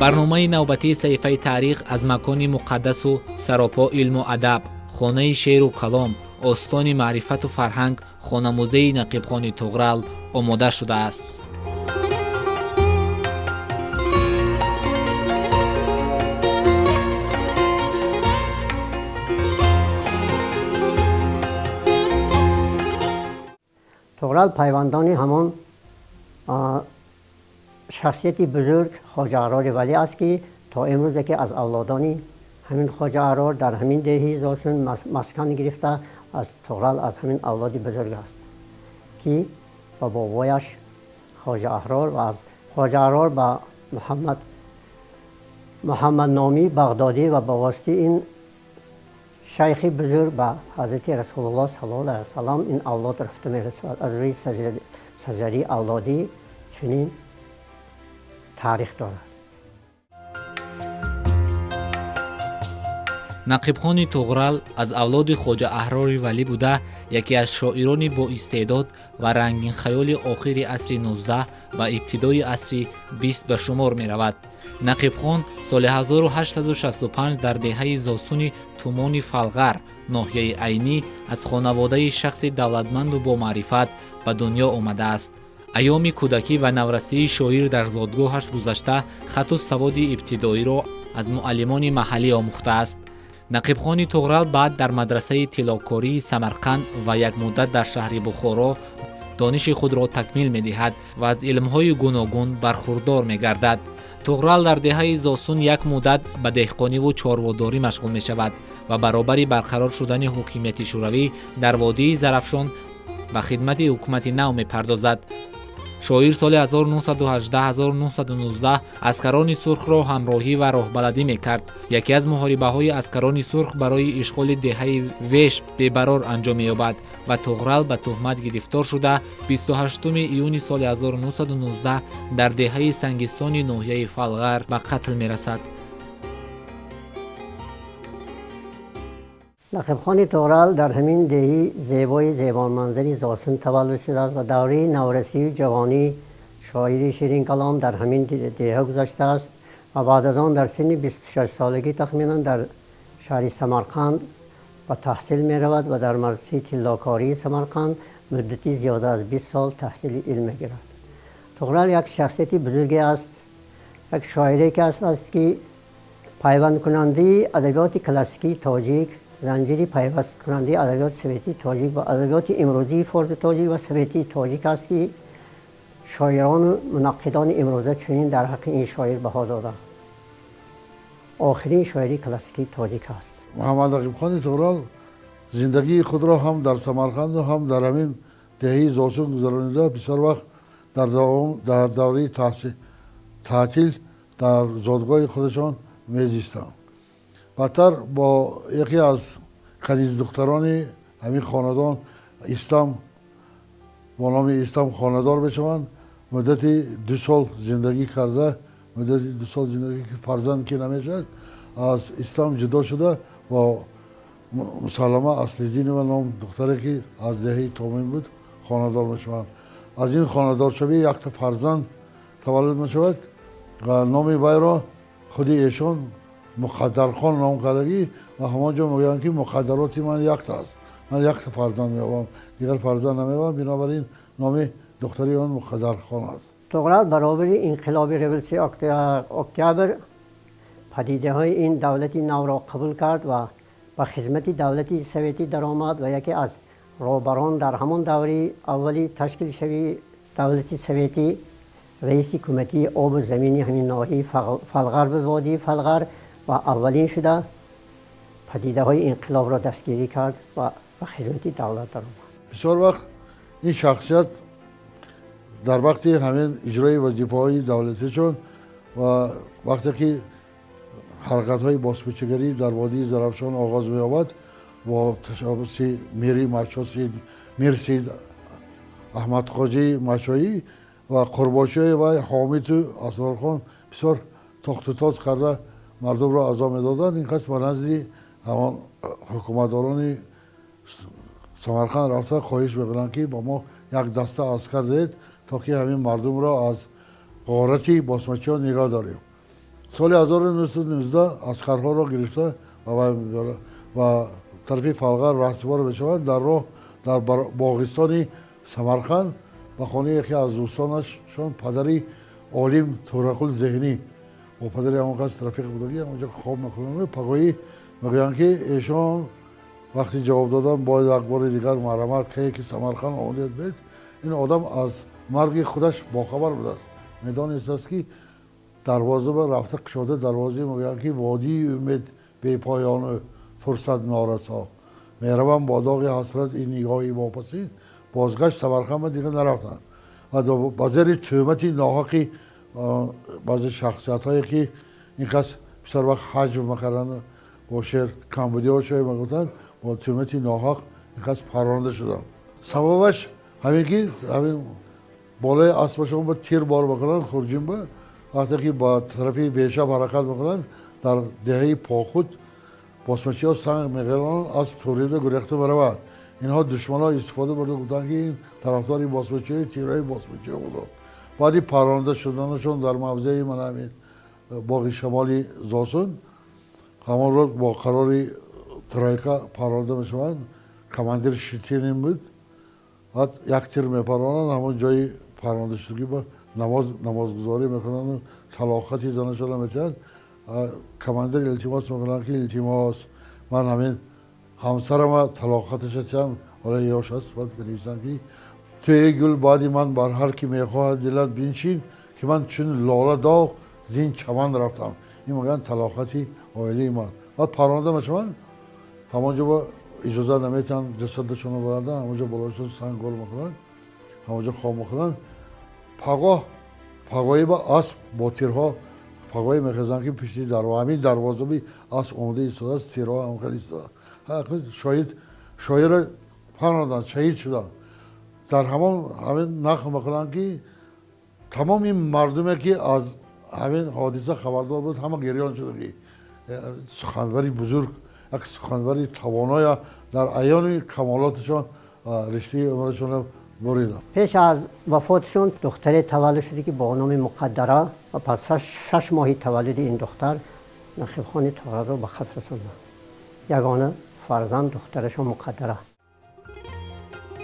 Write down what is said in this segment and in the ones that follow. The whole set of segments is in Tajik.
Барномаи навбатии саҳифаи таърих аз макони муқаддасу саропо илму адаб, хонаи шеъру калом, остони маърифату фарҳанг, хонамузеи Нақибхони Туғрал омода шудааст. Туғрал пайвандони ҳамон шахсияти бузург Хоҷа Аҳрори Валӣ аст, ки то имрӯз яке аз авлодони ҳамин Хоҷа Аҳрор дар ҳамин деҳи Зосун маскан гирифта аз Туғрал аз ҳамин авлоди бузург аст, ки ба бобояш Хоҷа Аҳрор ва аз Хоҷа Аҳрор ба Муҳаммадномӣ Бағдодӣ ва ба воситаи ин шайхи бузург ба ҳазрати Расулуллоҳ саллаллоҳу алайҳи васаллам ин авлод рафта мерасад. Аз рӯи саҷарии авлодӣ чунин таърих дорад. Нақибхони Туғрал аз авлоди Хоҷа Аҳрори Валӣ буда, яке аз шоирони боистеъдод ва рангинхаёли охири асри 19 ва ибтидои асри 20 ба шумор меравад. Нақибхон соли 1865 дар деҳаи Зосуни тумони Фалғар, ноҳияи Айнӣ, аз хонаводаи шахси давлатманду бомаърифат ба дунё омадааст. Айёми кӯдакӣ ва наврасии шоир дар зодгоҳаш гузашта, хатту саводи ибтидоиро аз муаллимони маҳаллӣ омӯхтааст. Нақибхони Туғрал баъд дар мадрасаи тиллокории Самарқанд ва як муддат дар шаҳри Бухоро дониши худро такмил медиҳад ва аз илмҳои гуногун бархурдор мегардад. Туғрал дар деҳаи Зосун як муддат ба деҳқониву чорводорӣ машғул мешавад ва баробари барқарор шудани ҳукумати шӯравӣ дар водии Зарафшон ба хидмати ҳукумати нав мепардозад. Шоир соли 1918-1919 аскарони сурхро ҳамроҳӣ ва роҳбаладӣ мекард. Яке аз муҳорибаҳои аскарони сурх барои ишғоли деҳаи Веш бебарор анҷом меёбад ва Туғрал ба туҳмат гирифтор шуда 28 июни соли 1919 дар деҳаи Сангистони ноҳияи Фалғар ба қатл мерасад. Нақибхони Туғрал дар ҳамин деҳи зебои зебоманзари Зосун таваллуд шудааст ва давраи наврасию ҷавонӣ шоири ширинкалом дар ҳамин деҳа гузаштааст ва баъд аз он дар синни 26 солагӣ тахминан дар шаҳри Самарқанд ба таҳсил меравад ва дар мадрасаи тиллокории Самарқанд муддати зиёда аз 20 сол таҳсили илм мегирад. Туғрал як шахсияти бузурге аст, як шоире ки аст ки пайвандкунандаи адабиёти классикии тоҷик, занҷири пайвасткунандаи адабиёти советии тоҷик ва адабиёти имрӯзии форси тоҷик ва советии тоҷик аст, ки шоирону мунаққидони имрӯза чунин дар ҳаққи ин шоир баҳо доданд. Охирин шоири классикии тоҷик аст. Муҳаммад Нақибхони Туғрал зиндагии худро ҳам дар Самарқанду ҳам дар ҳамин деҳаи Зосун гузаронида, бисёр вақт дар давраи таътил дар зодгоҳи худашон мезистанд. Баъдтар бо яке аз каниздухтарони ҳамин хонадон Истам бо номи Истам хонадор мешаванд. Муддати 2 сол зиндагӣ карда, муддати 2 сол зиндагӣ ки фарзанд ки намешавад, аз Истам ҷудо шуда бо Мусаллама Аслиддинова ном духтаре ки аз деҳаи Томин буд хонадор мешаванд. Аз ин хонадоршавӣ якта фарзанд таваллуд мешавад ва номи вайро худи эшон Муқаддархон ном кардагӣ ва ҳамон ҷо мегӯянд ки муқаддароти ман якта аст, ман якта фарзанд меёбам, дигар фарзанд намеёбам, бинобар ин номи духтари он Муқаддархон аст. Туғрал баробари инқилоби революсияи октябр падидаҳои ин давлати навро қабул кард ва ба хизмати давлати советӣ даромад ва яке аз роҳбарон дар ҳамон даври аввали ташкилшавии давлати советӣ раиси кумитаи обу замини ҳамин ноҳияи Фалғар буд, водии Фалғар, ва аввалин шуда падидаҳои инқилобро дастгирӣ кард ва ба хизмати давлат даромад. Бисёр вақт ин шахсият дар вақти ҳамин иҷрои вазифаҳои давлатишон ва вақте ки ҳаракатҳои боспечагарӣ дар водии Зарафшон оғоз меёбад бо ташаббуси мири Машосид, Мирсид Аҳмадхоҷии Машоӣ ва қурбошиҳои вай Ҳомиду Асрорхон бисёр тохтутоз карда мардумро азоб медоданд. Ин кас ба назди ҳамон ҳукуматдорони Самарқанд рафта хоҳиш мекунанд, ки ба мо як даста аскар диҳед, то ки ҳамин мардумро аз ғорати босмачиён нигоҳ дорем. Соли 1919 аскарҳоро гирифта ва тарафи Фалғар раҳсипор мешаванд. Дар роҳ дар боғистони Самарқанд ба хонаи яке аз дӯстонашон падари олим Турақул Зеҳнӣ бо падари ҳамон кас рафиқ будагӣ онҷо хоб мекунанд. Пагоҳӣ мегӯянд ки эшон вақти ҷавоб додан бояд як бори дигар марҳамат кае ки Самарқанд омадед бед. Ин одам аз марги худаш бохабар будааст, медонистааст ки дарвоза ба рафта кушода дарвозаи мегӯянд ки водии умед бепоёну фурсат норасо, меравам бо доғи ҳасрат ин нигоҳи вопасин. Бозгашт Самарқанд ба дигар нарафтанд ва ба зери тӯҳмати ноҳақи баъзе шахсиятҳое ки ин кас бисёр вақт ҳаҷв мекарданд, бо шеър камбудиҳо шоя мегуфтанд, бо тӯҳмати ноҳақ ин кас парронда шуданд. Сабабаш ҳамин ки ҳамин болои аспашон ба тир бор мекунанд хурҷин ба вақте ки ба тарафи Бешаб ҳаракат мекунанд дар деҳаи Похуд босмачиҳо санг меғелонанд, асп турида гурехта меравад. Инҳо душманҳо истифода бурда гуфтанд ки ин тарафдори босмачиҳои тирҳои босмачиҳо буданд. Баъди парронда шуданашон дар мавзеи ман ҳамин боғи шамоли Зосун ҳамон рӯз бо қарори тройка парронда мешаванд. Командир Шитинин буд. Баъд як тир мепаронанд, ҳамон ҷои парронда шудагӣ ба намозгузорӣ мекунанд, талоқати занашонро метиҳанд. Командир илтимос мекунанд ки илтимос, ман ҳамин ҳамсарама талоқаташа тиҳам, ҳола ёш аст. Баъд бинависанд ки ту эй гул баъди ман бар ҳар ки мехоҳад дилат биншин, ки ман чун лола доғ зин чаман рафтам. Ин мегӯянд талоқати оилаи ман. Баъд парронда мешаванд, ҳамон ҷо иҷозат наметиҳанд ҷасадашонро баранда, ҳамон ҷо болояшон санг гол мекунанд, ҳамон ҷо хоб мекунанд. Пагоҳ пагоҳӣ ба асп бо тирҳо пагоҳӣ мехезанд ки пишти ҳамин дарвозаби асп омода истодааст, тирҳо ҳам хеле истодааст. Шоирро парронданд, шаҳид шуданд. Дар ҳамон ҳамин нақл мекунанд ки тамоми мардуме ки аз ҳамин ҳодиса хабардор буд ҳама гирён шуда ки суханвари бузург, як суханвари тавоноя дар аёни камолоташон риштаи умрашонро буриданд. Пеш аз вафоташон духтаре таваллуд шуда ки бо номи Муқаддара ва пас 6 моҳи таваллуди ин духтар Нақибхони Туғралро ба хат расонданд. Ягона фарзанд духтарашон Муқаддара.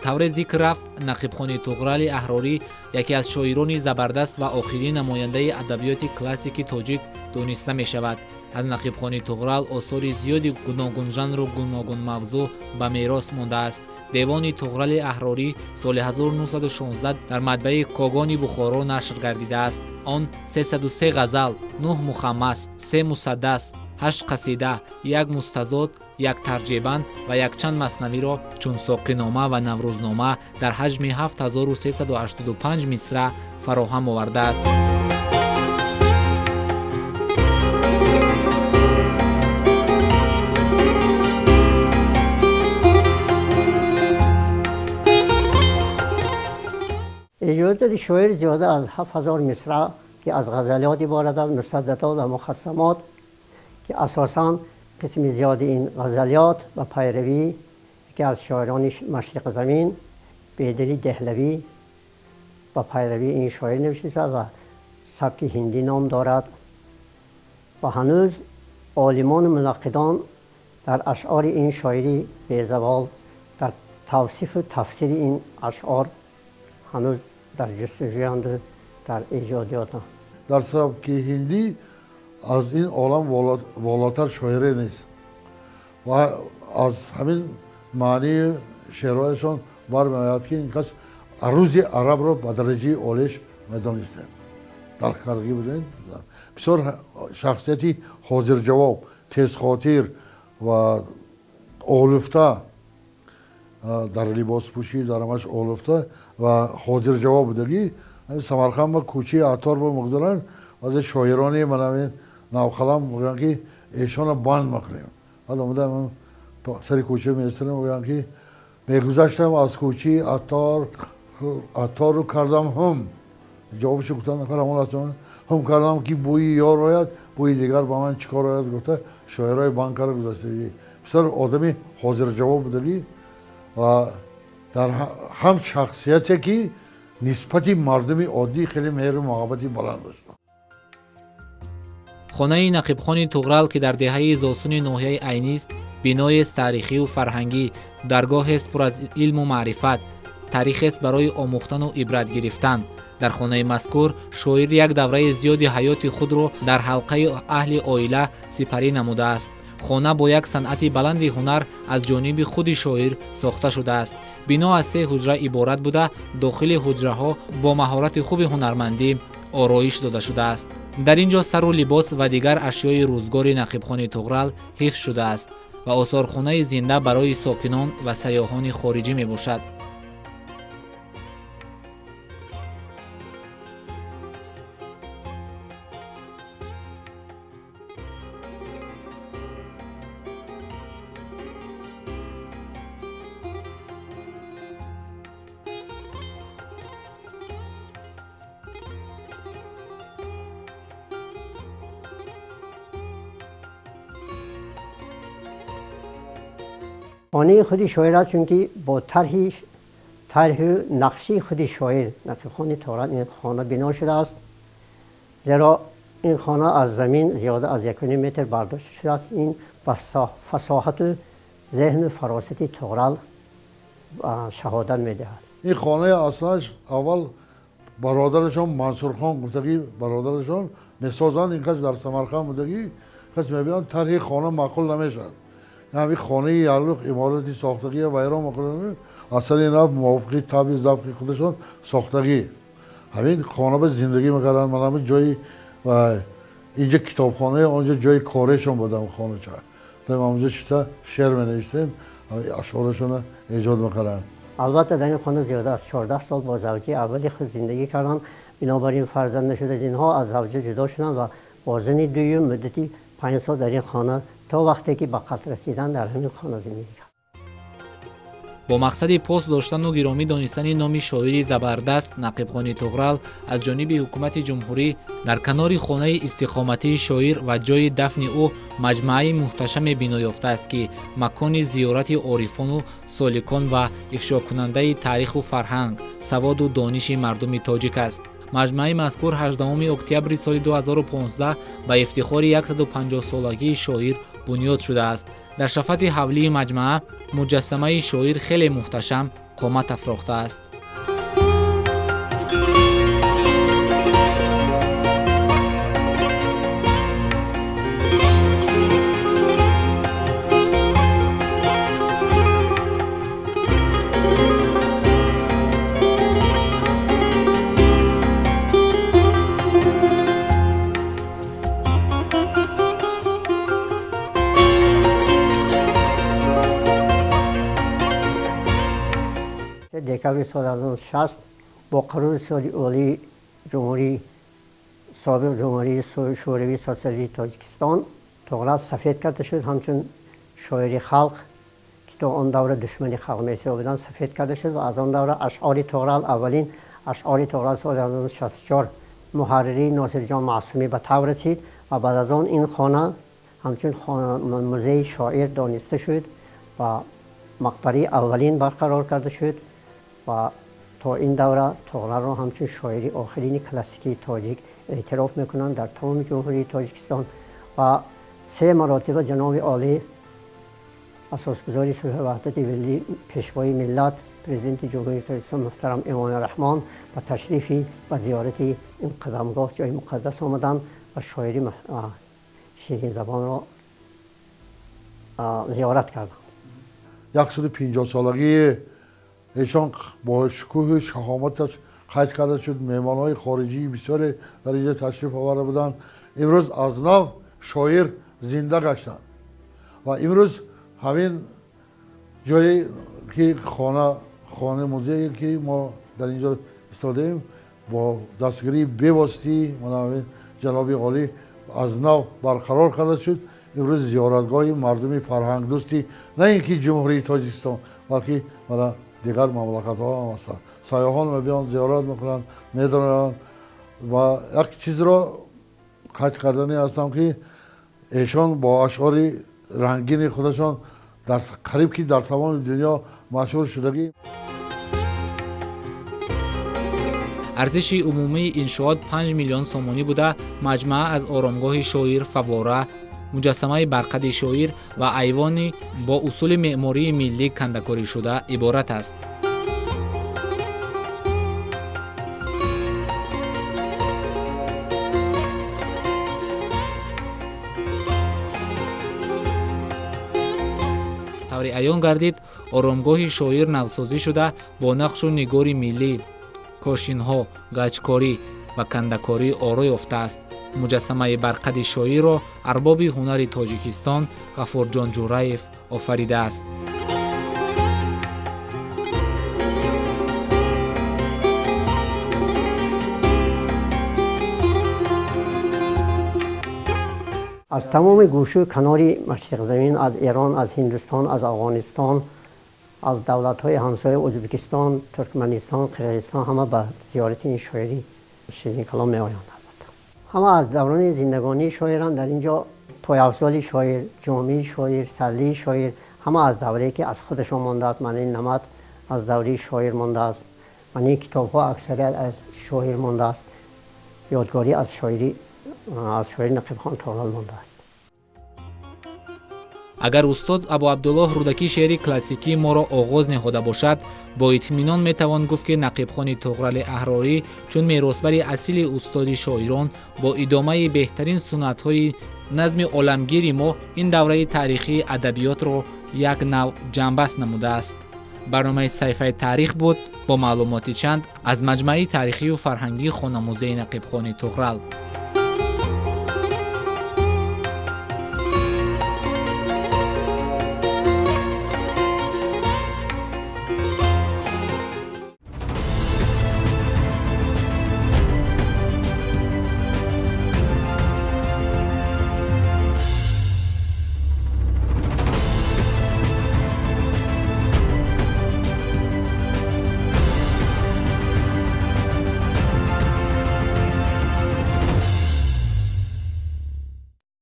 Тавре зикр рафт, Нақибхони Туғрали Аҳрорӣ яке аз шоирони забардаст ва охирин намояндаи адабиёти классики тоҷик дониста мешавад. Аз Нақибхони Туғрал осори зиёди гуногунжанру гуногунмавзӯъ ба мерос мондааст. Девони Туғрали Аҳрорӣ соли 1916 дар матбаи Когони Бухоро нашр гардидааст. Он 303 ғазал, 9 мухаммас, 3 мусаддас, 8 қасида, 1 мустазод, 1 тарҷебанд ва якчанд маснавиро чун Соқинома ва Наврӯзнома дар ҳаҷми 7385 мисра фароҳам овардааст. Эҷодиёти шоир зиёда аз 7000 мисра ки аз ғазалиёт иборат аст, мусаддатот ва мухассамот ки асосан қисми зиёди ин ғазалиёт ба пайравӣ яке аз шоирони машриқзамин Бедили Деҳлавӣ ба пайравии ин шоир навишта шудааст ва сабки ҳиндӣ ном дорад ва ҳанӯз олимону мунаққидон дар ашъори ин шоири безавол дар тавсифу тафсири ин ашъор ҳанӯз дар ҷустуҷӯянду дар эҷодиётанд. Дар сабки ҳиндӣ аз ин олам волотар шоире нест ва аз ҳамин маънии шеърҳояшон бармеояд ки ин кас арӯзи арабро ба дараҷаи олиш медонистем, дарк кардагӣ будем. Бисёр шахсияти ҳозирҷавоб, тезхотир ва олуфта дар либоспӯшӣ, дар ҳамаш олуфта ва ҳозирҷавоб будагӣ. Самарқанд ба кӯчаи Аттор ба мегузаранд, баъзе шоирони ман ҳамин навқалам мегӯянд ки эшонро банд мекунем. Баъд омада сари кӯча меистарем, мегӯянд ки мегузаштам аз кӯчаи Аттор, Аттору кардам ҳум. Ҷавобашо гуфтанд нафар ҳамон аст, ҳум кардам ки бӯи ёр ояд, бӯи дигар ба ман чӣ кор ояд, гуфта шоирои банд карда гузаштагӣ. Бисёр одами ҳозирҷавоб будагӣ ва дар ҳам шахсияте ки нисбати мардуми оддӣ хеле меҳру муҳаббати баланд дошт. Хонаи Нақибхони Туғрал, ки дар деҳаи Зосуни ноҳияи Айнист, биноест таърихию фарҳангӣ, даргоҳест пур аз илму маърифат, таърихест барои омӯхтану ибрат гирифтан. Дар хонаи мазкур шоир як давраи зиёди ҳаёти худро дар ҳалқаи аҳли оила сипарӣ намудааст. Хона бо як санъати баланди ҳунар аз ҷониби худи шоир сохта шудааст. Бино аз се ҳуҷра иборат буда, дохили ҳуҷраҳо бо маҳорати хуби ҳунармандӣ ороиш дода шудааст. Дар ин ҷо сару либос ва дигар ашёи рӯзгори Нақибхони Туғрал ҳифз шудааст ва осорхонаи зинда барои сокинон ва сайёҳони хориҷӣ мебошад. Хонаи худи шоир аст, чунки бо тарҳу нақши худи шоир Нақибхони Туғрал ин хона бино шудааст, зеро ин хона аз замин зиёда аз 1.5 метр бардошта шудааст. Ин ба фасоҳату зеҳну фаросати Туғрал шаҳодат медиҳад. Ин хонаи аслаш аввал бародарашон Мансурхон гуфтагӣ, бародарашон месозанд, ин кас дар Самарқанд будагӣ, кас мебинанд тарҳи хона маъқул намешавад. Ҳамин хонаи ярлуқ иморати сохтагӣ вайрон мекунанд, асари нав мувофиқи табъи завқи худашон сохтагӣ. Ҳамин хона ба зиндагӣ мекарданд. Ман ҳамин ҷои инҷа китобхона, онҷа ҷои корашон будам хонача. Ҳамонҷо шита шеър менавиштем, ашъорашонро эҷод мекарданд. Албатта дар ин хона зиёда аз 14 сол бо завҷаи аввали худ зиндагӣ карданд. Бинобар ин фарзанд нашуд аз инҳо аз завҷа ҷудо шуданд ва бо зани дуюм муддати 5 сол дар ин хона то вақте ки ба қатл расидан дар ҳамин хона зиндагӣ кард. Бо мақсади пос доштану гиромӣ донистани номи шоири забардаст Нақибхони Туғрал аз ҷониби ҳукумати ҷумҳурӣ дар канори хонаи истиқоматии шоир ва ҷои дафни ӯ маҷмӯаи муҳташаме бино ёфтааст, ки макони зиёрати орифону соликон ва ифшокунандаи таъриху фарҳанг, саводу дониши мардуми тоҷик аст. Маҷмӯаи мазкур 18 октябри соли 2015 ба ифтихори 150-солагии шоир бунёд шудааст. Дар шафати ҳавлии маҷмӯа муҷассамаи шоир хеле муҳташам қомат афрохтааст. Декабри соли 1960 бо қарори Суди Олии Ҷумҳурии собиқ Ҷумҳурии Шӯравии Сотсиалистии Тоҷикистон Туғрал сафед карда шуд, ҳамчун шоири халқ, ки то он давра душмани халқ меҳисобиданд, сафед карда шуд ва аз он давра ашъори Туғрал, аввалин ашъори Туғрал соли 1964 муҳаррири Носирҷон Маъсумӣ ба таб расид ва баъд аз он ин хона ҳамчун музеи шоир дониста шуд ва мақбараи аввалин барқарор карда шуд ва то ин давра Туғралро ҳамчун шоири охирини классикии тоҷик эътироф мекунанд дар тамоми Ҷумҳурии Тоҷикистон ва се маротиба ҷаноби олӣ асосгузори сулҳу ваҳдати миллӣ, пешвои миллат, президенти Ҷумҳурии Тоҷикистон муҳтарам Эмомалӣ Раҳмон ба ташрифи ба зиёрати ин қадамгоҳ ҷои муқаддас омаданд ва шоири ширинзабонро зиёрат карданд. 150-солагии эшон бо шукӯҳу шаҳоматаш қайд карда шуд. Меҳмонҳои хориҷии бисёре дар инҷо ташриф оварда буданд. Имрӯз аз нав шоир зинда гаштанд ва имрӯз ҳамин ҷое ки хонаи музее ки мо дар инҷо истодаем бо дастгирии бевоситаи ҳамин ҷаноби олӣ аз нав барқарор карда шуд. Имрӯз зиёратгоҳи мардуми фарҳангдӯсти на ин ки Ҷумҳурии Тоҷикистон, балки мана дигар мамлакатҳо ҳам ҳастанд. Сайёҳон мебиёнд, зиёрат мекунанд, медонанд ва як чизро қайд кардани ҳастам, ки эшон бо ашъори рангини худашон дар қариб ки дар тамоми дунё машҳур шудагӣ. Арзиши умумии иншоот 5 миллион сомонӣ буда, маҷмаа аз оромгоҳи шоир, фаввора, муҷассамаи барқади шоир ва айвони бо усули меъмории миллӣ кандакорӣшуда иборат аст. Таври аён гардид, оромгоҳи шоир навсозӣ шуда бо нақшу нигори миллӣ, кошинҳо, гачкорӣ ва кандакорӣ оро ёфтааст. Муҷассамаи барқади шоирро арбоби ҳунари Тоҷикистон Ғафурҷон Ҷураев офаридааст. Аз тамоми гӯшу канори машриқзамин, аз Эрон, аз Ҳиндустон, аз Афғонистон, аз давлатҳои ҳамсоя Ӯзбекистон, Туркманистон, Қирғизистон ҳама ба зиёрати ин шоири ширинкалом меоянд. Албатта ҳама аз даврони зиндагонии шоиран дар инҷо пойафзоли шоир, ҷомии шоир, саллии шоир ҳама аз даврае ки аз худашон мондааст. Ман ин намад аз давраи шоир мондааст, ман ин китобҳо аксарият аз шоир мондааст, ёдгорӣ аз шоири Нақибхон Тоғрал мондааст. Агар устод Абу Абдуллоҳ Рӯдакӣ шеъри классикии моро оғоз ниҳода бошад, бо итминон метавон гуфт, ки Нақибхони Тоғрали Аҳрорӣ чун меросбари асили устоди шоирон бо идомаи беҳтарин суннатҳои назми оламгири мо ин давраи таърихии адабиётро як нав ҷамъбаст намудааст. Барномаи саҳифаи таърих буд бо маълумоти чанд аз маҷмааи таърихию фарҳангии хонамузеи Нақибхони Тоғрал.